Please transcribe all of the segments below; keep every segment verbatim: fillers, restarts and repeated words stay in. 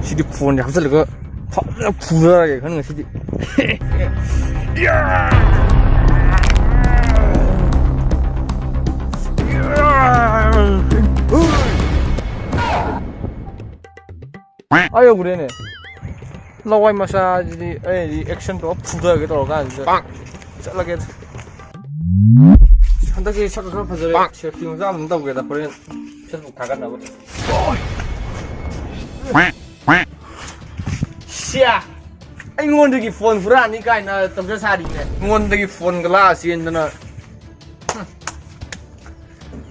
ꯁꯤꯗꯤ ꯐꯣꯟꯁꯦ ꯍꯥꯞꯆꯤꯜꯂꯒ ꯐꯖꯅ ꯐꯨꯊꯔꯒꯦ ꯈꯟ ꯉꯁꯤꯗꯤ꯫ ꯑꯥ ꯌꯧꯈ꯭ꯔꯦꯅꯦ꯫ ꯂꯋꯥꯏ ꯃꯆꯥꯁꯤꯗꯤ ꯑꯩꯗꯤ action ꯇꯧꯔ ꯐꯨꯊꯒꯦ ꯇꯧꯔꯀꯥꯟꯁꯤꯗ꯫ ꯄꯥꯛ! ꯆꯠꯂꯒꯦ꯫ ꯍꯟꯗꯛꯀꯤ ꯁꯛ ꯈꯔ ꯐꯖꯔꯦ꯫ ꯄꯥꯛ! Selfie ꯃꯆꯥ ꯑꯃ ꯇꯧꯒꯦꯗ ꯍꯣꯔꯦꯟ Facebook ꯊꯥꯒꯠꯅꯕ꯫ ꯁꯤꯌꯥ! ꯑꯩꯉꯣꯟꯗꯒꯤ ꯐꯣꯟ ꯍꯨꯔꯥꯟꯅꯤ ꯀꯥꯏꯅ ꯇꯧꯖ ꯁꯥꯔꯤꯅꯦ꯫ ꯑꯩꯉꯣꯟꯗꯒꯤ ꯐꯣꯟꯒ ꯂꯥꯛꯑ ꯆꯦꯟꯗꯅ꯫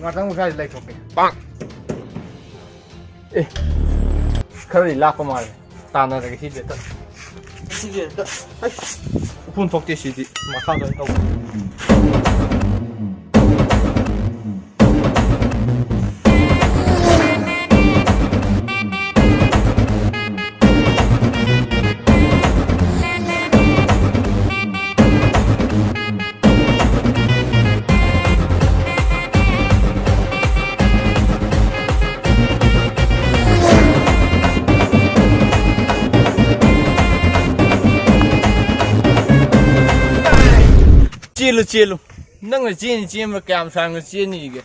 ꯉꯥꯛꯇꯪ ꯁ꯭ꯋꯥꯏꯗ ꯂꯩꯊꯣꯛꯀꯦ꯫ ꯄꯥꯛ! ꯑꯦ, ꯈꯔꯗꯤ ꯂꯥꯞꯄ ꯃꯥꯜꯂꯦ꯫ ꯇꯥꯟꯅꯔꯒꯦ ꯁꯤꯗꯤ ꯍꯦꯛꯇ꯫ ꯁꯤꯗꯤ ꯍꯦꯛꯇ꯫ ꯑꯩꯁ! ꯎꯐꯨꯟ ꯊꯣꯛꯇꯦ ꯁꯤꯗꯤ꯫ ꯃꯈꯥꯗ ꯑꯣꯏꯅ ꯇꯧꯒꯦ꯫ ꯆꯦꯜꯂꯨ, ꯆꯦꯜꯂꯨ꯫ ꯅꯪꯅ ꯆꯦꯟꯅꯤ ꯆꯦꯟꯕ ꯀꯌꯥꯝ ꯁꯥꯡꯅ ꯆꯦꯟꯅꯤꯒꯦ?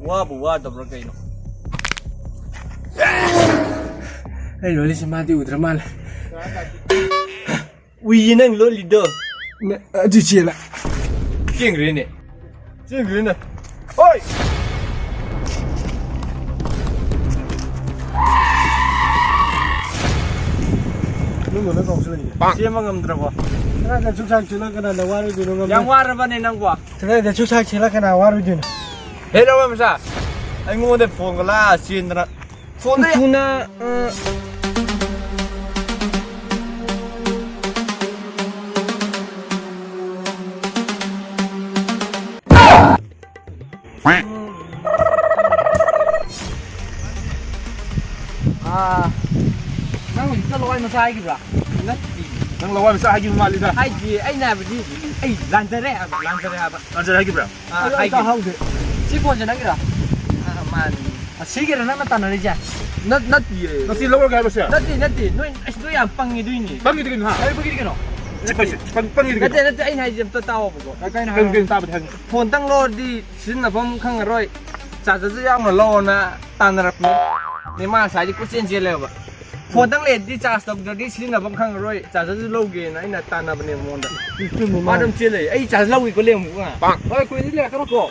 ꯋꯥꯕꯨ ꯋꯥꯗꯕ꯭ꯔꯥ ꯀꯩꯅꯣ? ꯑꯩ ꯂꯣꯜꯂꯤꯁꯦ ꯃꯥꯗꯤ ꯎꯗ꯭ꯔ ꯃꯥꯜꯂꯦ꯫ ꯎꯏꯌꯦ ꯅꯪ ꯂꯣꯜꯂꯤꯗꯣ꯫ ꯅ-, ꯑꯗꯨ ꯆꯦꯜꯂ꯫ ꯆꯦꯟꯈ꯭ꯔꯦꯅꯦ꯫ ꯆꯦꯟꯈ꯭ꯔꯦꯅꯦ꯫ ꯍꯣꯏ! ꯅꯪ ꯂꯣꯏꯅ ꯀꯥꯎꯁꯜꯂꯛꯏꯅꯦ꯫ ꯆꯦꯟꯕ ꯉꯝꯗ꯭ꯔꯕꯣ? ꯀꯅꯥꯗ ꯁꯨꯛ ꯁꯥꯡ ꯆꯦꯜꯂ ꯀꯅꯥꯗ ꯋꯥꯔꯣꯏꯗꯣꯏꯅꯣ ꯉꯝꯗꯦ꯫ ꯌꯥꯝ ꯋꯥꯔꯕꯅꯦ ꯅꯪꯕꯣ? ꯀꯅꯥꯗ ꯁꯨꯛ ꯁꯥꯡ ꯆꯦꯜꯂ ꯀꯅꯥ ꯋꯥꯔꯣꯏꯗꯣꯏꯅꯣ? ꯍꯦ ꯂꯋꯥꯏ ꯃꯆꯥ! ꯑꯩꯉꯣꯟꯗ ꯐꯣꯟꯒ ꯂꯥꯛꯑ ꯆꯦꯟꯗꯅ꯫ ꯐꯣꯟꯗ ꯊꯨꯅ, ꯑ, ꯑꯥ, ꯅꯪ ꯍꯧꯖꯤꯛꯇ ꯂꯋꯥꯏ ꯃꯆꯥ ꯍꯥꯏꯈꯤꯕ꯭ꯔꯥ? ꯅꯠꯇꯦ꯫ ꯅꯪ ꯂꯋꯥꯏ ꯃꯆꯥ ꯍꯥꯏꯈꯤꯕ ꯃꯥꯜꯂꯤꯗ꯫ ꯍꯥꯏꯗꯤ ꯑꯩꯅ ꯍꯥꯏꯕꯗꯤ ꯑꯩ ꯂꯥꯟꯖꯔꯦ ꯍꯥꯏꯕ, ꯂꯥꯟꯖꯔꯦ ꯍꯥꯏꯕ꯫ ꯂꯥꯟꯖꯔꯦ ꯍꯥꯏꯈꯤꯕ꯭ꯔꯥ? ꯑꯥ, ꯑꯩ ꯍꯥꯏꯈꯤꯕ꯫ ꯇꯥꯍꯧꯗꯦ꯫ ꯁꯤ ꯐꯣꯟꯁꯦ ꯅꯪꯒꯤꯔꯥ? ꯑꯥ, ꯃꯥꯅꯤ꯫ ꯑꯁꯤꯒꯤꯔ ꯅꯪꯅ ꯇꯥꯟꯅꯔꯤꯁꯦ? ꯅꯠ-, ꯅꯠꯇꯤꯌꯦ꯫ ꯉꯁꯤ ꯂꯧꯔꯒꯦ ꯍꯥꯏꯕꯁꯦ? ꯅꯠꯇꯦ, ꯅꯠꯇꯦ꯫ ꯅꯣꯏ, ꯑꯁ, ꯅꯣꯏ ꯌꯥꯝ ꯄꯪꯉꯤ ꯑꯗꯨꯏꯅꯦ꯫ ꯄꯪꯉꯤꯗꯤ ꯀꯩꯅꯣ, ꯍꯥ? ꯑꯩ ꯄꯪꯉꯤꯗꯤ ꯀꯩꯅꯣ? ꯁꯤ ꯄꯪꯉꯤ, ꯄꯪ-, ꯄꯪꯉꯤꯗꯤ ꯅꯠꯇꯦ, ꯀꯩꯅꯣ? ꯅꯠꯇꯦ, ꯑꯩꯅ ꯍꯥꯏꯁꯦ ꯑꯝꯇ ꯇꯥꯎꯑꯣꯕꯀꯣ꯫ ꯀꯩ, ꯀꯩꯅꯣ ꯀꯩꯅꯣ, ꯍꯥꯏꯔꯣ? ꯀꯩꯅꯣ ꯇꯥꯕꯗꯤ ꯍꯥꯏꯕꯅꯤ꯫ ꯐꯣꯟꯇꯪ ꯂꯧꯔꯗꯤ ꯁꯤꯖꯤꯟꯅꯐꯝ ꯈꯪꯉꯔꯣꯏ꯫ ꯆꯥꯔꯖꯔꯁꯨ ꯌꯥꯎꯅ ꯂꯧꯑꯣꯅ ꯇꯥꯟꯅꯔꯛꯄꯅꯦ꯫ ꯃꯥ ꯉꯁꯥꯏꯗꯤ ꯀꯣꯏꯆꯦꯟ ꯆꯦꯜꯂꯦꯕ꯫ ꯐꯣꯟꯇꯪ ꯂꯩꯔꯗꯤ ꯆꯥꯔꯖ ꯇꯧꯗ꯭ꯔꯗꯤ ꯁꯤꯖꯤꯟꯅꯐꯝ ꯈꯪꯉꯔꯣꯏ꯫ ꯆꯥꯔꯖꯔꯁꯨ ꯂꯧꯒꯦꯅ ꯑꯩꯅ ꯇꯥꯟꯅꯕꯅꯦ ꯃꯉꯣꯟꯗ꯫ ꯃꯥ ꯑꯗꯨꯝ ꯆꯦꯜ ꯂꯩ꯫ ꯑꯩ ꯆꯥꯔꯖꯔ ꯂꯧꯒꯦꯀꯣ, ꯂꯩꯔꯝꯃꯨꯀꯣ ꯉꯥꯏꯍꯥꯛ꯫ ꯍꯣꯏ, ꯀꯨꯏꯅꯗꯤ ꯂꯩꯔꯛꯀꯅꯨꯀꯣ꯫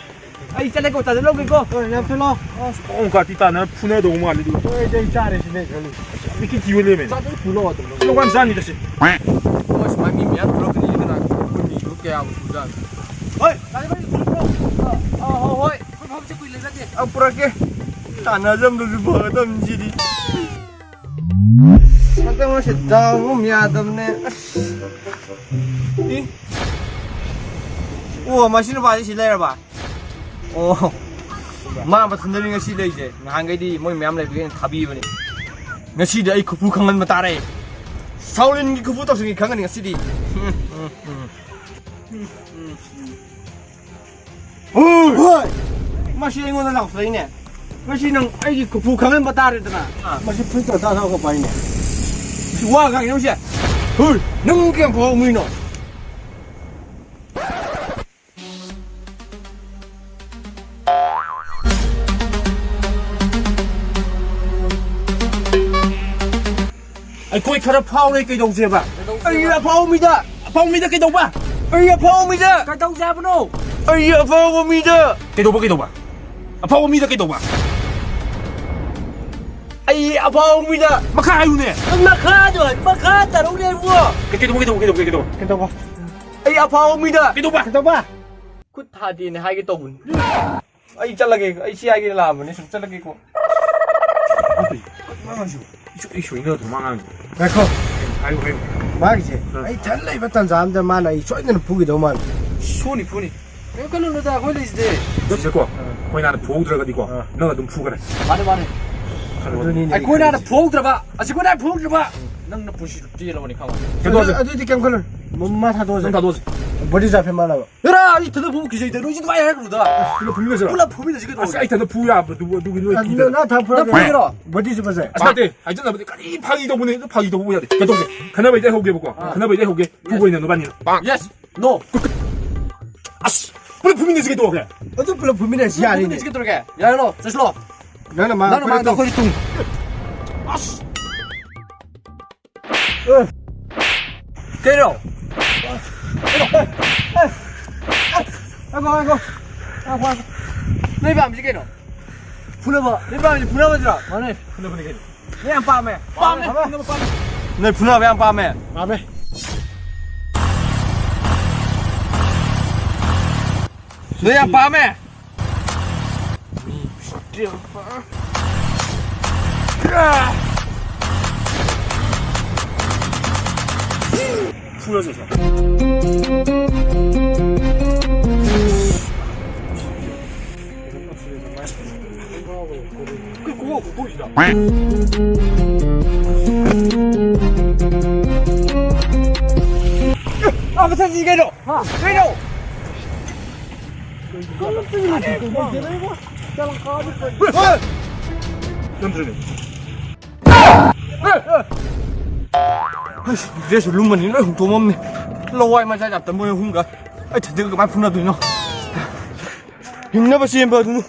ꯑꯩ ꯆꯠꯂꯦꯀꯣ, ꯆꯥꯔꯖꯔ ꯂꯧꯒꯦꯀꯣ꯫ ꯍꯣꯏ, ꯌꯥꯝ ꯊꯨꯅ ꯂꯥꯛꯑꯣ꯫ ꯑꯁ, ꯄꯥꯎꯡ ꯀꯥꯇꯤ ꯇꯥꯟꯅꯔ ꯐꯨꯅꯗꯧ ꯃꯥꯜꯂꯤ ꯑꯗꯨꯒ꯫ ꯍꯣꯏ, ꯑꯩ ꯆꯥꯔꯦ ꯁꯤꯅꯦ ꯈꯜꯂꯤ꯫ ꯑꯁ, ꯌꯥꯝ ꯏꯀꯤ ꯀꯤꯕ ꯂꯩꯔꯝꯃꯦ꯫ ꯆꯥꯔꯖꯔ ꯄꯨ ꯂꯥꯛꯑꯣ ꯑꯗꯨꯝ꯫ ꯁꯤ ꯂꯧꯀꯥꯟ ꯆꯥꯅꯤꯗ ꯁꯤ꯫ ꯍꯣꯏ, ꯁꯨꯃꯥꯏ ꯃꯤ ꯃꯌꯥꯝ ꯊꯣꯛꯂꯛꯀꯅꯤ ꯑꯗꯨꯅ ꯑꯩꯈꯣꯏ ꯃꯤꯗꯨ ꯀꯌꯥꯕꯨ ꯄꯨꯖꯥꯠꯅꯣ? ꯍꯣꯏ, ꯆꯥꯔꯖꯔ ꯄꯨ ꯂꯥꯛꯑꯣ꯫ ꯑ, ꯑ, ꯍꯣꯏ, ꯍꯣꯏ꯫ ꯑꯩꯈꯣꯏ ꯐꯝꯁꯦ ꯀꯨꯏ ꯂꯩꯖꯗꯦ꯫ ꯑ, ꯄꯨꯔꯛꯀꯦ꯫ ꯇꯥꯟꯅꯖꯝꯗꯁꯨ ꯐꯒꯗꯕꯅꯤ ꯁꯤꯗꯤ꯫ ꯍꯟꯗꯛ ꯃꯔꯛꯁꯦ ꯗꯥꯎ ꯑꯃ ꯌꯥꯗꯕꯅꯦ꯫ ꯑꯁ꯫ ꯏ꯫ ꯑꯣ, ꯃꯁꯤ ꯅꯨꯄꯥꯁꯤ ꯁꯤ ꯂꯩꯔꯕ? ꯑꯣ꯫ ꯃꯥ ꯃꯊꯟꯗꯅꯤ ꯉꯁꯤ ꯂꯩꯁꯦ꯫ ꯅꯍꯥꯟꯈꯩꯗꯤ ꯃꯣꯏ ꯃꯌꯥꯝ ꯂꯩꯕꯒꯤ ꯑꯩꯅ ꯊꯥꯕꯤꯕꯅꯤ꯫ ꯉꯁꯤꯗꯤ ꯑꯩ ꯈꯨꯐꯨ ꯈꯪꯍꯟꯕ ꯇꯥꯔꯦ꯫ ꯁꯥꯎꯂꯤꯟꯒꯤ ꯈꯨꯐꯨ ꯇꯧꯁꯤꯟꯒꯦ ꯈꯪꯒꯅꯤ ꯉꯁꯤꯗꯤ꯫ ꯍꯣꯏ! ꯃꯁꯤ ꯑꯩꯉꯣꯟꯗ ꯂꯥꯎꯁꯜꯂꯛꯏꯅꯦ꯫ ꯃꯁꯤ ꯅꯪ ꯑꯩꯒꯤ ꯈꯨꯐꯨ ꯈꯪꯍꯟꯕ ꯇꯥꯔꯦꯗꯅ꯫ ꯑꯥ꯫ ꯃꯁꯤ ꯐꯨꯔꯤꯠ ꯇꯣ ꯇꯥ ꯊꯥꯎ ꯄꯥꯏꯅꯦ꯫ ꯁꯤ ꯋꯥ ꯉꯥꯡꯉꯤꯅꯣ ꯁꯦ? ꯍꯣꯏ! ꯅꯪ ꯀꯌꯥꯝ ꯐꯥꯎꯕ ꯃꯤꯅꯣ? ꯑꯩꯈꯣꯏ ꯈꯔ ꯐꯥꯎꯔꯦ, ꯀꯩꯗꯧꯁꯦꯕ? ꯀꯩꯗꯧꯁꯦꯕ? ꯑꯩ ꯑꯐꯥꯎꯕ ꯃꯤꯗ, ꯑꯐꯥꯎꯕ ꯃꯤꯗ ꯀꯩꯗꯧꯕ? ꯑꯩ ꯑꯐꯥꯎꯕ ꯃꯤꯗ! ꯀꯩꯗꯧꯁꯦ ꯍꯥꯏꯕꯅꯣ? ꯑꯩ ꯑꯐꯥꯎꯕ ꯃꯤꯗ! ꯀꯩꯗꯧꯕ, ꯀꯩꯗꯧꯕ? ꯑꯐꯥꯎꯕ ꯃꯤꯗ ꯀꯩꯗꯧꯕ? ꯑꯩ ꯑꯐꯥꯎꯕ ꯃꯤꯗ! ꯃꯈꯥ ꯍꯥꯏꯌꯨꯅꯦ! ꯃꯈꯥꯗꯣ, ꯃꯈꯥ ꯇꯥꯔꯛꯎꯅꯦ, ꯏꯕꯨꯡꯉꯣ! ꯀꯩ-, ꯀꯩꯗꯧꯕ, ꯀꯩꯗꯧꯕ, ꯀꯩꯗꯧꯕ, ꯀꯩꯗꯧꯕ? ꯀꯩꯗꯧꯕ? ꯑꯩ ꯑꯐꯥꯎꯕ ꯃꯤꯗ! ꯀꯩꯗꯧꯕ? ꯀꯩꯗꯧꯕ? ꯈꯨꯠ ꯊꯥꯗꯦꯅ ꯍꯥꯏꯒꯦ ꯇꯧꯕꯅꯤ꯫ ꯑꯩ ꯆꯠꯂꯒꯦ, ꯑꯩ ꯁꯤ ꯍꯥꯏꯒꯦ ꯂꯥꯛꯑꯝꯕꯅꯤ, ꯁꯨꯝ ꯆꯠꯂꯒꯦꯀꯣ꯫ ꯏꯁꯨ-, ꯏꯁꯨ ꯏꯪꯗꯕꯗꯣ ꯃꯥ ꯉꯥꯡꯉꯤ꯫ ꯉꯥꯏꯈꯣ꯫ ꯍꯥꯏꯌꯨ, ꯍꯥꯏꯌꯨ꯫ ꯃꯥꯒꯤꯁꯦ, ꯑꯥ꯫ ꯑꯩ ꯏꯊꯟ ꯂꯩꯕ ꯇꯟꯖꯥ ꯑꯝꯗ ꯃꯥꯅ ꯑꯩ ꯁꯣꯏꯗꯅ ꯐꯨꯈꯤꯗꯧ ꯃꯥꯜꯂꯦ꯫ ꯐꯨꯅꯤ, ꯐꯨꯅꯤ꯫ ꯀꯩꯝ ꯈꯜꯂꯨꯅꯨꯗ, ꯑꯩꯈꯣꯏ ꯂꯩꯁꯤꯗꯤ꯫ ꯁꯤꯁꯦꯀꯣ, ꯑꯥ꯫ ꯑꯩꯈꯣꯏꯅ ꯍꯥꯟꯅ ꯐꯨꯍꯧꯗ꯭ꯔꯒꯗꯤꯀꯣ, ꯑꯥ꯫ ꯅꯪ ꯑꯗꯨꯝ ꯐꯨꯈ꯭ꯔꯦ꯫ ꯃꯥꯅꯦ, ꯃꯥꯅꯦ꯫ ꯑꯗꯨꯅꯤꯅꯦ꯫ ꯑꯩꯈꯣꯏꯅ ꯍꯥꯟꯅ ꯐꯨꯍꯧꯗ꯭ꯔꯕ, ꯑꯁꯤ ꯑꯩꯈꯣꯏꯅ ꯍꯥꯟꯅ ꯐꯨꯍꯧꯗ꯭ꯔꯕ, ꯅꯪ ꯅꯄꯨꯟꯁꯤꯗꯣ ꯇꯦꯜꯂꯕꯅꯤ, ꯈꯪꯉꯣ꯫ ꯑꯗꯨ, ꯀꯩꯗꯧꯁꯦ? ꯑꯗꯨꯗꯤ ꯀꯩꯝ ꯈꯜꯂꯨꯅꯨ꯫ ꯃ-, ꯃꯥ ꯊꯥꯗꯣꯛꯑꯁꯦ꯫ ꯅꯪ ꯊꯥꯗꯣꯛꯑꯁꯦ꯫ Body ꯖꯥꯐꯦ ꯃꯥꯟꯅꯕ꯫ ꯍꯦꯔꯥ, ꯑꯩ ꯏꯊꯟꯗ ꯐꯨꯕ ꯀꯤꯖꯩꯗ, ꯅꯣꯏꯁꯤ ꯑꯗꯨꯃꯥꯏꯅ ꯍꯥꯏꯔꯛꯀꯅꯨꯗ꯫ ꯄꯨꯂꯞ ꯐꯨꯃꯤꯟꯅꯁꯤꯔꯣ? ꯄꯨꯂꯞ ꯐꯨꯃꯤꯟꯅꯁꯤ ꯀꯩꯗꯧꯔꯒꯦ? ꯑꯁ, ꯑꯩ ꯏꯊꯟꯗ ꯐꯨ ꯌꯥꯕꯗꯨꯕꯨ, ꯑꯗꯨꯒꯤ ꯅꯣꯏ ꯑ, ꯀꯤꯗꯅ꯫ ꯅꯪ ꯊꯥ ꯐꯨꯔꯛꯀꯦ꯫ ꯅꯪ ꯐꯨꯒꯦꯔꯣ? Body ꯁꯨ ꯐꯖꯩ꯫ ꯑꯁ, ꯅꯠꯇꯦ, ꯍꯥꯏꯖꯟꯅꯕꯗꯤ ꯀꯔꯤ ꯐꯥꯒꯤ ꯇꯧꯕꯅꯦ? ꯑꯗꯨ ꯐꯥꯒꯤ ꯇꯧꯕ ꯌꯥꯗꯦ꯫ ꯀꯩꯗꯧꯁꯦ? ꯈꯟꯅꯕ ꯍꯦꯛꯇ ꯍꯧꯒꯦꯕꯀꯣ꯫ ꯑꯥ꯫ ꯈꯟꯅꯕ ꯍꯦꯛꯇ ꯍꯧꯒꯦ꯫ Yes꯫ ꯐꯨꯕ ꯑꯣꯏꯅ ꯅꯕꯥꯅꯤꯅ꯫ Yes꯫ No꯫ ꯑꯁ! ꯄꯨꯂꯞ ꯐꯨꯃꯤꯟꯅꯁꯤ ꯀꯩꯗꯧꯔꯒꯦ? ꯑꯗꯨ ꯄꯨꯂꯞ ꯐꯨꯃꯤꯟꯅꯁꯤ ꯌꯥꯔꯦꯅꯦ꯫ ꯐꯨꯃꯤꯟꯅꯁꯤ ꯀꯩꯗꯧꯔꯒꯦ? ꯌꯥꯔꯦ, ꯂꯥꯛꯑꯣ, ꯆꯠꯁꯤ ꯂꯥꯛꯑꯣ꯫ ꯅꯪꯅ ꯃꯥ-, ꯅꯪꯅ ꯃꯥꯡꯗ ꯑꯩꯈꯣꯏ ꯇꯨꯡ꯫ ꯑꯁ! ꯑꯦ! ꯀꯩꯅꯣ? ꯉꯥꯏꯈꯣ, ꯉꯥꯏꯈꯣ꯫ ꯉꯥꯏꯈꯣ, ꯉꯥꯏꯈꯣ꯫ ꯅꯣꯏ ꯄꯥꯝꯃꯤꯁꯤ ꯀꯩꯅꯣ? ꯐꯨꯅꯕ꯫ ꯅꯣꯏ ꯄꯥꯝꯃꯤꯁꯤ ꯐꯨꯅꯕ ꯅꯠꯇ꯭ꯔꯣ? ꯃꯥꯅꯦ꯫ ꯐꯨꯅꯕꯅꯤ ꯀꯩꯅꯣ꯫ ꯅꯣꯏ ꯌꯥꯝ ꯄꯥꯝꯃꯦ꯫ ꯄꯥꯝꯃꯦ꯫ ꯄꯥꯝꯃꯦ꯫ ꯐꯨꯅꯕ ꯄꯥꯝꯃꯦ꯫ ꯅꯣꯏ ꯐꯨꯅꯕ ꯌꯥꯝ ꯄꯥꯝꯃꯦ꯫ ꯄꯥꯝꯃꯦ꯫ ꯅꯣꯏ ꯌꯥꯝ ꯄꯥꯝꯃꯦ꯫ ꯐꯨꯔꯁꯦ꯫ ꯀꯩꯅꯣ? ꯀꯩꯅꯣ? ꯅꯝꯗ꯭ꯔꯤꯅꯦ꯫ ꯑꯁ, dress ꯁꯨ ꯂꯨꯝꯃꯅꯤ, ꯂꯣꯏ ꯍꯨꯟꯇꯣꯛꯑꯝꯃꯦ꯫ ꯂꯋꯥꯏ ꯃꯆꯥ ꯖꯥꯠꯇ ꯃꯣꯏ ꯑꯍꯨꯝꯒ ꯑꯩ ꯏꯊꯟꯗꯒ ꯀꯃꯥꯏꯅ ꯐꯨꯅꯗꯣꯏꯅꯣ? ꯍꯤꯡꯅꯕ ꯆꯦꯟꯕ ꯑꯗꯨꯅꯤ꯫